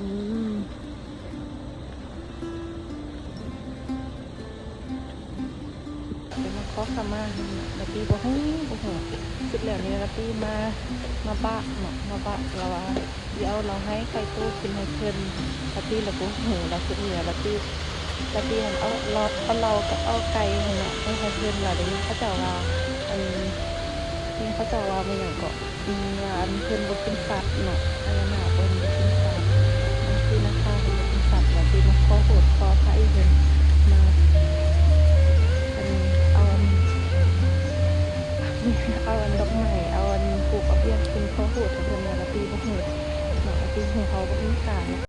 ອືມ ໄປມາຂໍຂະມາ ລາຕີບໍ່ຮູ້ ບໍ່ຮູ້ ສຸດແລ້ວນີ້ລາຕີມາ ມາບະເນາະ ມາບະ ລາວວ່າຊິເອົາເຫຼົ້າໄຮໄຂ່ໂຕຂຶ້ນໃຫ້ເພິ່ນ ລາຕີລະບໍ່ຮູ້ ລາສຸດແລ້ວລາຕີ ລາຕີຫັ້ນເອົາເຫຼົ້າ ເອົາເຫຼົ້າກັບເອົາໄກ່ຫັ້ນນະ ໄປໃຫ້ເພິ່ນ ລາໄດ້ຍິນເຂົາເຈົ້າວ່າ ອັນ ໄດ້ຍິນເຂົາເຈົ້າວ່າແມ່ນຫຍັງເກາະ ອືມ ວ່າອັນເພິ່ນບໍ່ກິນສັດເນາະ ພະຍານາກເພິ່ນບໍ່ກິນສັດ ນາງສີນາຄາເພິ່ນບໍ່ກິນສັດ ລາຕີມາຂໍໂທດຂໍອະໄພເພິ່ນ ມາ ອັນ ເອົາອັນ ເອົາອັນດອກໄມ້ ເອົາອັນທູບເອົາທຽນຂຶ້ນຂໍໂທດໃຫ້ເພິ່ນ ວ່າລາຕີບໍ່ຮູ້ເນາະ ລາຕີຮູ້ເຂົາບໍ່ເຫັນຄ່າເນາະ